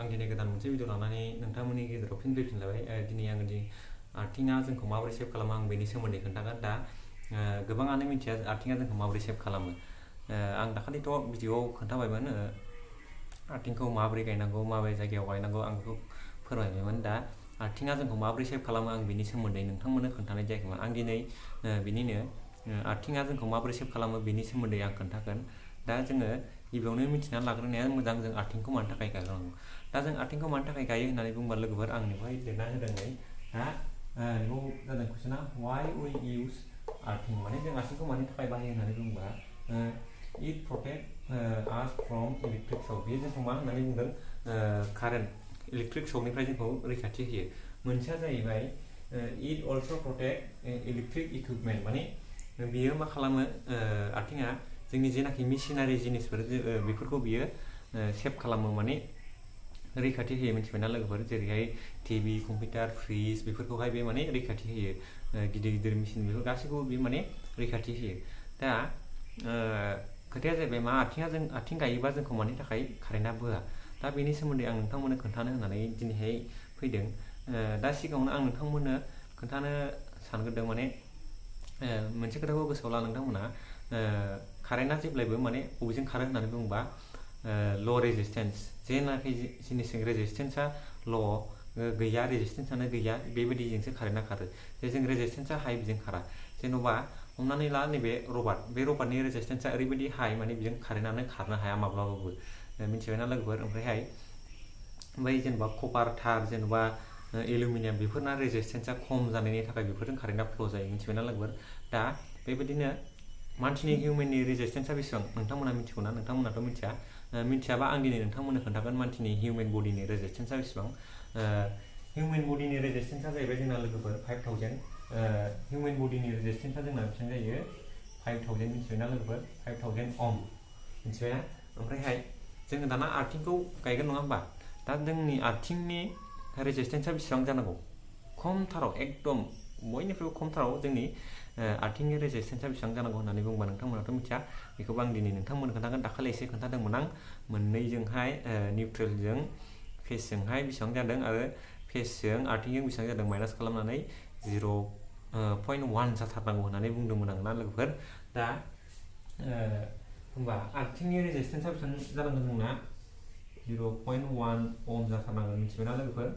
आं दिनै गोदान मोनसे भिडिअ लानानै नोंथांमोननि गेजेराव फिन फैफिनलायबाय दिनै आङो आर्थिंआ जोंखौ माबोरै सेभ खालामो आं बेनि सोमोन्दै खोन्थागोन दा गोबाङानो मिथिया आर्थिंआ जोंखौ माबोरै सेभ खालामो आं दाखालिथ' भिडिअआव खोन्थाबायमोन आर्थिंखौ माबोरै गायनांगौ माबे जायगायाव गायनांगौ आं बेखौ फोरमायबायमोन दा आर्थिंआ जोंखौ माबोरै सेभ खालामो आं बेनि सोमोन्दै नोंथांमोननो खोन्थानाय जायाखैमोन आं दिनै बिनिनो आर्थिंआ जोंखौ माबोरै सेभ खालामो बेनि सोमोन्दै आं खोन्थागोन दा जोङो गिबियावनो मिथिनानै लाग्रोनाया मोजां जों आर्थिंखौ मानि थाखाय गायनांगौ दा जों आर्थिंखौ मानि थाखाय गायो होननानै बुङोब्ला लोगोफोर आं बेवहाय लिरना होदों नै दा बेयाव जादों कुइसना why we use आर्थिं माने जों आर्थिंखौ मानि थाखाय बाहायो होननानै बुङोब्ला it protect us from electric shock बेयो जोंखौ मा होननानै बुंदों कारेन्ट इलेक्ट्रिक शकनिफ्राय जोंखौ रैखाथि होयो मोनसेया जाहैबाय it also protect electric equipment माने बियो मा खालामो आर्थिंआ जोंनि जेनाखि मेसिनारि जिनिसफोर बेफोरखौ बियो सेभ खालामो माने रैखाथि होयो मिथिबायना लोगोफोर जेरैहाय टिभि कम्पिउटार फ्रिज बेफोरखौहाय बे माने रैखाथि होयो गिदिर गिदिर मेसिन बेफोर गासैखौबो बे माने रैखाथि होयो दा खोथाया जाहैबाय मा आर्थिं गायोबा जोंखौ मानि थाखाय कारेन्टआ बोआ दा बेनि सोमोन्दै आं नोंथांमोननो खोन्थानो होननानै दिनैहाय फैदों दा सिगाङावनो आं नोंथांमोननो खोन्थानो सानग्रोदों माने मोनसे खोथाखौ गोसोआव ला नोंथांमोना कारेन्टआ जेब्लायबो माने बबेजों खारो होननानै बुङोबा ल' रेजिस्टेन्स जेनाखि जिनिसजों रेजिस्टेन्सआ ल' गैया रेजिस्टेन्सआनो गैया बेबायदिजोंसो कारेन्टआ खारो जे जों रेजिस्टेन्सआ हाइ बेजों खारा जेन'बा हमनानै ला नैबे रबार बे रबारनि रेजिस्टेन्सआ ओरैबायदि हाइ माने बेजों कारेन्टआनो खारनो हाया माब्लाबाबो मिथिबायना लोगोफोर ओमफ्राय जेनेबा कपार थार जेनेबा एलुमिनियाम बेफोरना रेजिस्टेन्सआ खम जानायनि थाखाय बेफोरजों कारेन्टआ फ्ल' जायो मिथिबायना लोगोफोर दा बेबायदिनो मानसिनि हिउमेननि रेजिस्टेन्सआ बेसेबां नोंथांमोना मिथिगौ ना नोंथांमोनाथ' मिथियाबा आं दिनै नोंथांमोननो खोन्थागोन मानसिनि हिउमेन बडिनि रेजिस्टेन्सआ बेसेबां हिउमेन बडिनि रेजिस्टेन्सआ जाहैबाय जोंना लोगोफोर 5000 हिउमेन बडिनि रेजिस्टेन्सआ जोंना बेसेबां जायो 5000 मिथिबायना लोगोफोर 5000 अम मिथिबायना ओमफ्रायहाय जोङो दाना आर्थिंखौ गायगोन नङा होमबा दा जोंनि आर्थिंनि रेजिस्टेन्सआ बेसेबां जानांगौ खमथाराव एकदम बयनिख्रुइबो खमथाराव जोंनि आर्थिंनि रेजिस्टेन्सआ बेसेबां जानांगौ होननानै बुंबा नोंथांमोनाथ' मिथिया बेखौबो आं दिनै नोंथांमोननो खोन्थागोन दाखालि एसे खोन्थादोंमोन आं मोननैजोंहाय निउट्रेलजों फेसजोंहाय बेसेबां जादों आरो फेसजों आर्थिंजों बेसेबां जादों माइनास खालामनानै 0.1 जाथारनांगौ होननानै बुंदोंमोन आं ना लोगोफोर दा होमबा आर्थिंनि रेजिस्टेन्सआ बेसेबां जानांगोन जोंना 0.1 अम जाथारनांगोन मिथिबायना लोगोफोर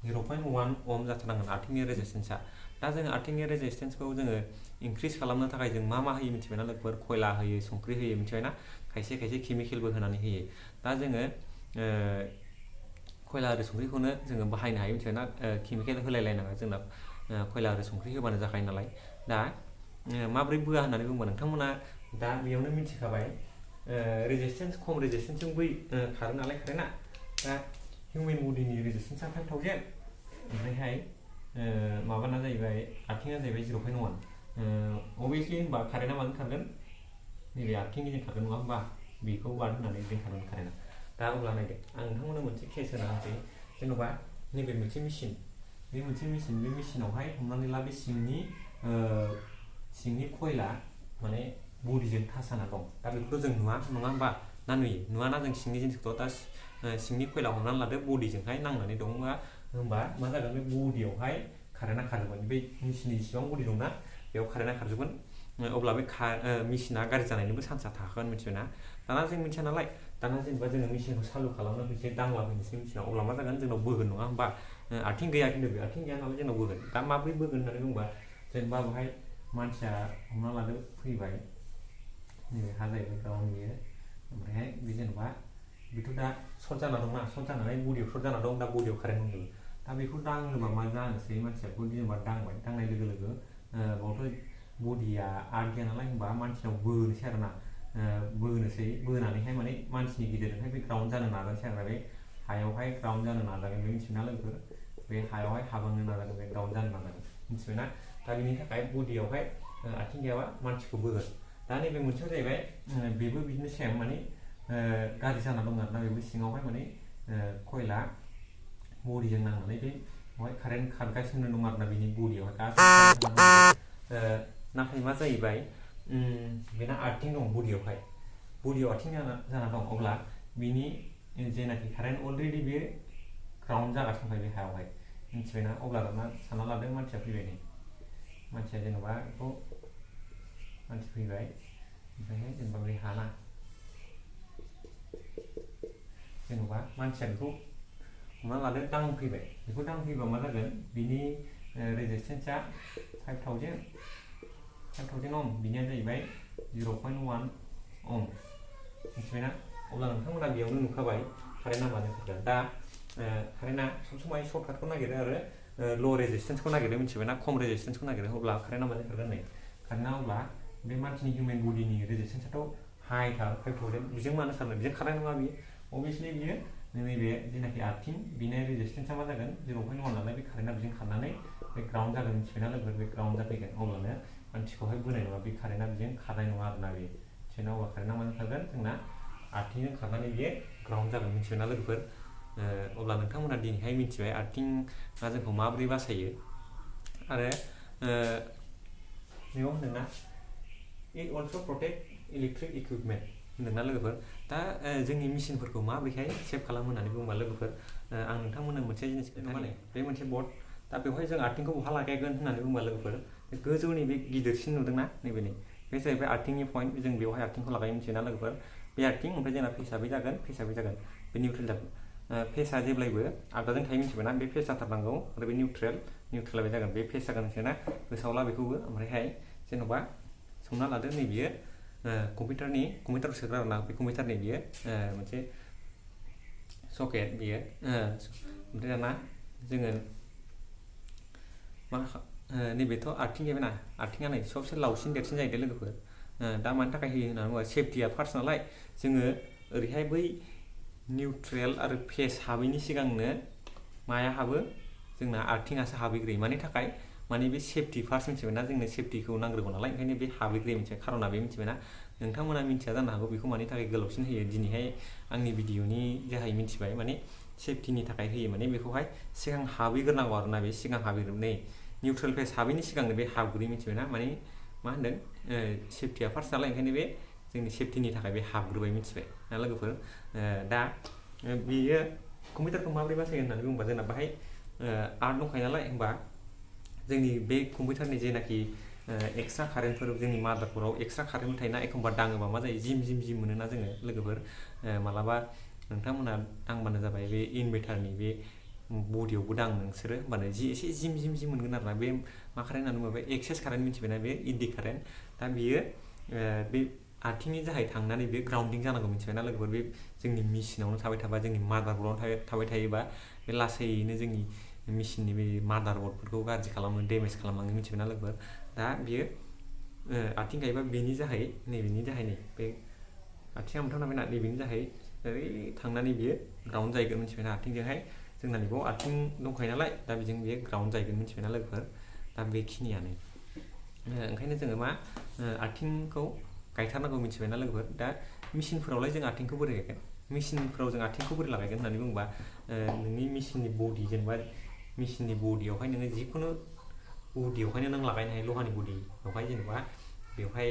0.1 अम जाथारनांगोन आर्थिंनि रेजिस्टेन्सआ दा जोङो आर्थिंनि रेजिस्टेन्सखौ जोङो इनक्रिज खालामनो थाखाय जों मा होयो मिथिबायना लोगोफोर खयला होयो संख्रि होयो मिथिबायना खायसे केमिकेलबो होनानै होयो दा जोङो खयला आरो संख्रिखौनो जोङो बाहायनो हायो मिथिबायना केमिकेल होलायलायनाङा जोंना खयला आरो संख्रि होबानो जाखायो नालाय दा माब्रै बोआ होननानै बुंबा नोंथांमोना दा बेयावनो मिथिखाबाय रेजिस्टेन्स खम रेजिस्टेन्सजों बै खारो नालाय कारेन्टआ दा हिउमेन बडिनि रेजिस्टेन्सआ 5000 ओमफ्रायहाय माबाना जाहैबाय आर्थिंआ जाहैबाय 0.1 अबभियासलि होनबा कारेन्टआ माजों खारगोन नैबे आर्थिंनिजों खारगोन नङा होमबा बेखौ बाद होनानै जों खारगोन कारेन्टआ दा अब्ला नायदो आं नोंथांमोननो मोनसे केस होना होनोसै जेन'बा नैबे मोनसे मेसिन बे मेसिनावहाय हमनानै ला बे सिंनि कयला माने बडिजों टाच जाना दं दा बेखौथ' जों नुवा नङा होमबा ना नुवाना जों सिंनि जिनिसखौथ' दा सिंनि कयला हमनानै लादो बडिजोंहाय नांनानै दं होमबा मा जागोन बे बडियावहाय कारेन्टआ खारजोबगोन बे मेसिननि जेसेबां बडि दंना बेयाव कारेन्टआ खारजोबगोन अब्ला बे मेसिना गाज्रि जानायनिबो चान्सआ थाखागोन मिथिबायना दाना जों मिथिया नालाय दाना जेनेबा जोङो मेसिनखौ चालु खालामनो फैनोसै दांला फैनोसै मेसिनाव अब्ला मा जागोन जोंनाव बोगोन नङा होमबा आर्थिं गैया खिन्थु बे आर्थिं गैया नालाय जोंनाव बोगोन दा माब्रै बोगोन होननानै बुंबा जेनेबा बेवहाय मानसिया हमना लादो फैबाय नैबे हा जाहैबाय ग्राउन्ड बियो ओमफ्रायहाय बे जेनेबा बेथ' दा सर्ट जाना दंना सर्ट जानानै बडियाव सर्ट जाना दं दा बडियाव कारेन्ट दंजोबो दा बेखौ दाङोबा मा जानोसै मानसिया बेखौ जेनेबा दांनाय लोगो लोगो बावथ' बडिया आर्ट गैया नालाय होनबा मानसिनाव बोनोसै आरोना बोनानैहाय माने मानसिनि गेजेरजोंहाय बे ग्राउन्ड जानो नाजानोसै आरोना बे हायावहाय ग्राउन्ड जानो नाजागोन बे मिथिबायना लोगोफोर बे हायावहाय हाबांनो नाजागोन बे ग्राउन्ड जानो नाजागोन मिथिबायना दा बेनि थाखाय बडियावहाय आर्थिं गैयाबा मानसिखौ बोगोन दा नैबे मोनसेयाव जाहैबाय बेबो बिदिनो सेम माने गाज्रि जाना दं आरोना बेबो सिङावहाय माने खयला बडिजों नांनानै बेवहाय कारेन्ट खारगासिनो दं आरोना बिनि बडियावहाय गासैबो नाथाय मा जाहैबाय बेना आर्थिं दं बडियाव आर्थिं जाना दं अब्ला बिनि जेनाखि कारेन्ट अलरेडि बे ग्राउन्ड जागासिनो दंखायो बे हायावहाय मिथिबायना अब्ला दाना सानना लादों मानसिया फैबाय नै मानसिया जेनेबा बेखौ मानसि फैबाय ओमफ्रायहाय जेनेबा बे हाना जेनेबा मानसिया बेखौ हमना लादो दांफैबाय बेखौ दांफैबा मा जागोन बिनि रेजिस्टेन्सआ 5000 ओम बिनिया जाहैबाय 0.1 ओम मिथिबायना अब्ला नोंथांमोना बेयावनो नुखाबाय कारेन्टआ मानो खारगोन दा कारेन्टआ सब समाय सर्टकाटखौ नागिरो आरो ल' रेजिस्टेन्सखौ नागिरो मिथिबायना खम रेजिस्टेन्सखौ नागिरो अब्ला कारेन्टआ मानो खारगोन नै कारेन्टआ अब्ला बे मानसिनि हिउमेन बडिनि रेजिस्टेन्सआथ' हाइथार 5000 बेजों मानो खारनो बेजों खारनाय नङा बियो अभियासलि बियो नैबे जेनाखि आर्थिं बिनि रेजिस्टेन्सआ मा जागोन 0.1 नालाय बे कारेन्टआ बेजों खारनानै बे ग्राउन्ड जागोन मिथिबायना लोगोफोर बे ग्राउन्ड जाफैगोन अब्लानो मानसिखौहाय बोनाय नङा बे कारेन्टआ बेजों खारनाय नङा आरोना बेयो मिथिबायना अब्ला कारेन्टआ मानो खारगोन जोंना आर्थिंजों खारनानै बेयो ग्राउन्ड जागोन मिथिबायना लोगोफोर अब्ला नोंथांमोना दिनैहाय मिथिबाय आर्थिंआ जोंखौ माबोरै बासायो आरो बेयाव होनदोंना इट अलस' प्रटेक्ट इलेक्ट्रिक इकुइपमेन्ट होनदोंना लोगोफोर दा जोंनि मेसिनफोरखौ माबोरैहाय सेभ खालामो होननानै बुङोबा लोगोफोर आं नोंथांमोननो मोनसे जिनिस खोन्थानि बे मोनसे बर्ड दा बेवहाय जों आर्थिंखौ बहा लागायगोन होननानै बुङोबा लोगोफोर गोजौनि बे गिदिरसिन नुदोंना नैबे बे जाहैबाय आर्थिंनि पइन्ट जों बेवहाय आर्थिंखौ लागायो मिथियोना लोगोफोर बे आर्थिं ओमफ्राय जोंना फेसआ बे जागोन बे निउट्रेल जागोन फेसआ जेब्लायबो आगदाजों थायो मिथिबायना बे फेस जाथारनांगौ आरो बे निउट्रेला बे जागोन बे फेस जागोन मिथिबायना गोसोआव ला बेखौबो ओमफ्रायहाय जेन'बा हमना लादो नै बियो कम्पिउटाराव सोग्रा आरोना बे कम्पिउटारनि बियो मोनसे सकेट बियो ओमफ्राय दाना जोङो मा नैबेथ' आर्थिं जाबायना आर्थिंआ नै सबसे लावसिन देरसिन जाहैदों लोगोफोर दा मानि थाखाय होयो होननानै बुङोबा सेफटिया फार्स्ट नालाय जोङो ओरैहाय बै निउट्रेल आरो फेस हाबैनि सिगांनो माया हाबो जोंना आर्थिंआसो हाबैग्रोयो मानि थाखाय माने बे सेफटि फार्स्ट मिथिबायना जोंनो सेफटिखौ नांग्रोगौ नालाय ओंखायनो बे हाबैग्रोयो मिथिबाय खार'ना बे मिथिबायना नोंथांमोना मिथिया जानो हागौ बेखौ मानि थाखाय गोलावसिन होयो दिनैहाय आंनि भिडिअनि जोहै मिथिबाय माने सेफटिनि थाखाय होयो माने बेखौहाय सिगां हाबैग्रोनांगौ आरोना बे सिगां हाबैग्रो नै निउट्रेल फेस हाबैनि सिगांनो बे हाबग्रोयो मिथिबायना माने मा होनदों सेफटिया फार्स्ट नालाय ओंखायनो बे जोंनि सेफटिनि थाखाय बे हाबग्रोबाय मिथिबाय ना लोगोफोर दा बेयो कम्पिउटारखौ माबोरै बासायो होननानै बुङोबा जोंना बाहाय आर्ट दंखायो नालाय होमबा जोंनि बे कम्पिउटारनि जेनाखि एक्सट्रा कारेन्टफोर जोंनि मादारफोराव एक्सट्रा कारेन्ट थायोना एखमबा दाङोबा मा जायो जिम मोनोना जोङो लोगोफोर मालाबा नोंथांमोना दांबानो जाबाय बे इनभार्टारनि बे बडियावबो दां नोंसोरो होमबानो एसे जिम मोनगोन आरोना बे मा कारेन्ट होननानै बुङोबा एक्सेस कारेन्ट मिथिबायना बे इडि कारेन्ट दा बियो बे आर्थिंनि जाहै थांनानै बे ग्राउन्डिं जानांगौ मिथिबायना लोगोफोर बे जोंनि मेसिनावनो थाबाय थाबा जोंनि मादारबर्डआवनो थाबाय थायोबा बे लासैनो जोंनि मेसिननि बे मादारबर्डफोरखौ गाज्रि खालामो डेमेज खालामलाङो मिथिबायना लोगोफोर दा बियो आर्थिं गायोबा बेनि जाहै नैबेनि जाहै नै बे आर्थिंआ मोनथाम थाबायना नैबेनि जाहै ओरै थांनानै बियो ग्राउन्ड जाहैगोन मिथिबायना आर्थिंजोंहाय जोंना नैबाव आर्थिं दंखायो नालाय दा बेजों बियो ग्राउन्ड जाहैगोन मिथिबायना लोगोफोर दा बेखिनियानो ओंखायनो जोङो मा आर्थिंखौ गायथारनांगौ मिथिबायना लोगोफोर दा मेसिनफोरावलाय जों आर्थिंखौ बोरै गायगोन मेसिनफोराव जों आर्थिंखौ बोरै लागायगोन होननानै बुङोबा नोंनि मेसिननि बडि जेनेबा मेसिननि बडियावहाय नोङो जिखुनु बडियावहायनो नों लागायनो हायो लहानि बडि बेवहाय जेनेबा बेवहाय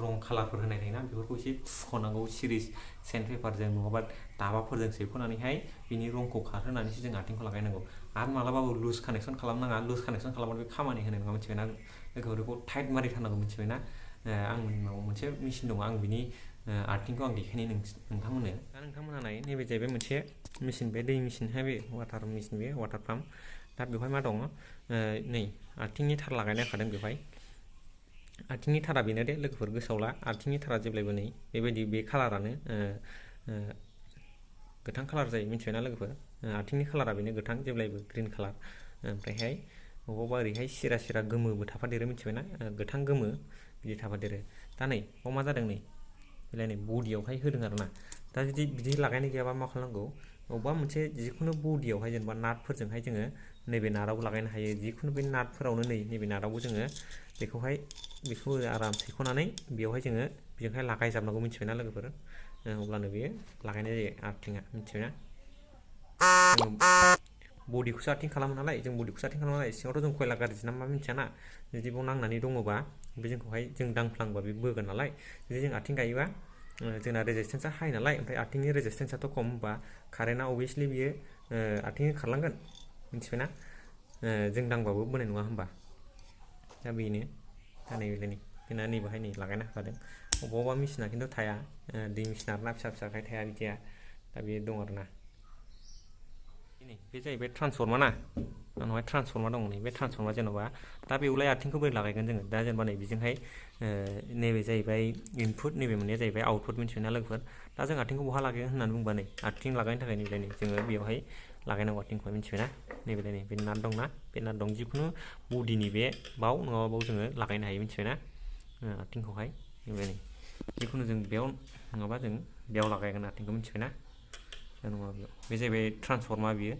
रं कालारफोर होनाय थायोना बेफोरखौ एसे फुख'नांगौ सिरिस सेन्ड पेपारजों नङाबा दाबाफोरजों सेबख'नानैहाय बिनि रंखौ खारहोनानैसो जों आर्थिंखौ लागायनांगौ आरो मालाबाबो लुज कानेक्सन खालामनाङा लुज कानेक्सन खालामबानो बे खामानि होनाय नङा मिथिबायना लोगोफोर बेखौ टाइट मारिथारनांगौ मिथिबायना आंनाव मोनसे मेसिन दङ आं बिनि आर्थिंखौ आं देखायनाय नोंथांमोननो दा नोंथांमोना नाय नैबे जाहैबाय मोनसे मेसिन बे दै मेसिनहाय बे वाटार मेसिन बे वाटार पाम्प दा बेवहाय मा दङ नै आर्थिंनि थार लागायना होखादों बेवहाय आर्थिंनि थारा बेनो दे लोगोफोर गोसोआव ला आर्थिंनि थारा जेब्लायबो नै बेबायदि बे कालारानो गोथां कालार जायो मिथिबायना लोगोफोर आर्थिंनि कालारा बेनो गोथां जेब्लायबो ग्रिन कालार ओमफ्रायहाय बबावबा ओरैहाय सिरा गोमोबो थाफादेरो मिथिबायना गोथां गोमो बिदि थाफादेरो दा नै बाव मा जादों नै बेलाय नै बडियावहाय होदों आरोना दा जुदि बिदि लागायनाय गैयाबा मा खालामनांगौ अबेबा मोनसे जिखुनु बडियावहाय जेनेबा नाटफोरजोंहाय जोङो नैबे नाटआवबो लागायनो हायो जिखुनु बे नाटफोरावनो नैबे नाटआवबो जोङो बेखौ आराम सेख'नानै बेवहाय जोङो बेजोंहाय लागायजाबनांगौ मिथिबायना लोगोफोर अब्लानो बेयो लागायनाय जायो आर्थिंआ मिथिबायना बडिखौसो आर्थिं खालामो नालाय जों बडिखौसो आर्थिं खालामो नालाय सिङावथ' जों खयला गाज्रि ना मा मिथियाना जुदि बाव नांनानै दङबा बे जोंखौहाय जों दांफ्लांबा बे बोगोन नालाय जुदि जों आर्थिं गायोबा जोंना रेजिस्टेन्सआ हाइ नालाय ओमफ्राय आर्थिंनि रेजिस्टेन्सआथ' खम होमबा कारेन्टआ अभियासलि बियो आर्थिं खारलांगोन मिथिबायना जों दांबाबो बोनाय नङा होमबा दा बेनो दा नैबेलायनि जोंना नैबेहाय नै लागायना होखादों अबेबा मेसिना खिन्थु थाया दै मेसिना आरोना फिसा फिसाखाय थाया बिदिया दा बे दं आरोना बे जाहैबाय ट्रान्सफर्मार ना आंनावहाय ट्रान्सफर्मार दं नै बे ट्रान्सफर्मार जेन'बा दा बेवलाय आर्थिंखौ बोरै लागायगोन जोङो दा जेनेबा नै बेजोंहाय नैबे जाहैबाय इनपुट नैबे मोननाया जाहैबाय आउटपुट मिन्थिबायना लोगोफोर दा जों आर्थिंखौ बहा लागायगोन होननानै बुंबा नै आर्थिं लागायनो थाखाय नैबे नै जोङो बेवहाय लागायनांगौ आर्थिंखौहाय मिन्थिबायना नैबे नै बे नाट दंना बे नाट दं जिखुनु बडिनि बे बाव नङाबा बाव जोङो लागायनो हायो मिन्थिबायना आर्थिंखौहाय नैबे नै जिखुनु जों बेयाव नङाबा जों बेयाव लागायगोन आर्थिंखौ मिन्थिबायना नङा बेयाव बे जाहैबाय ट्रान्सफर्मार बियो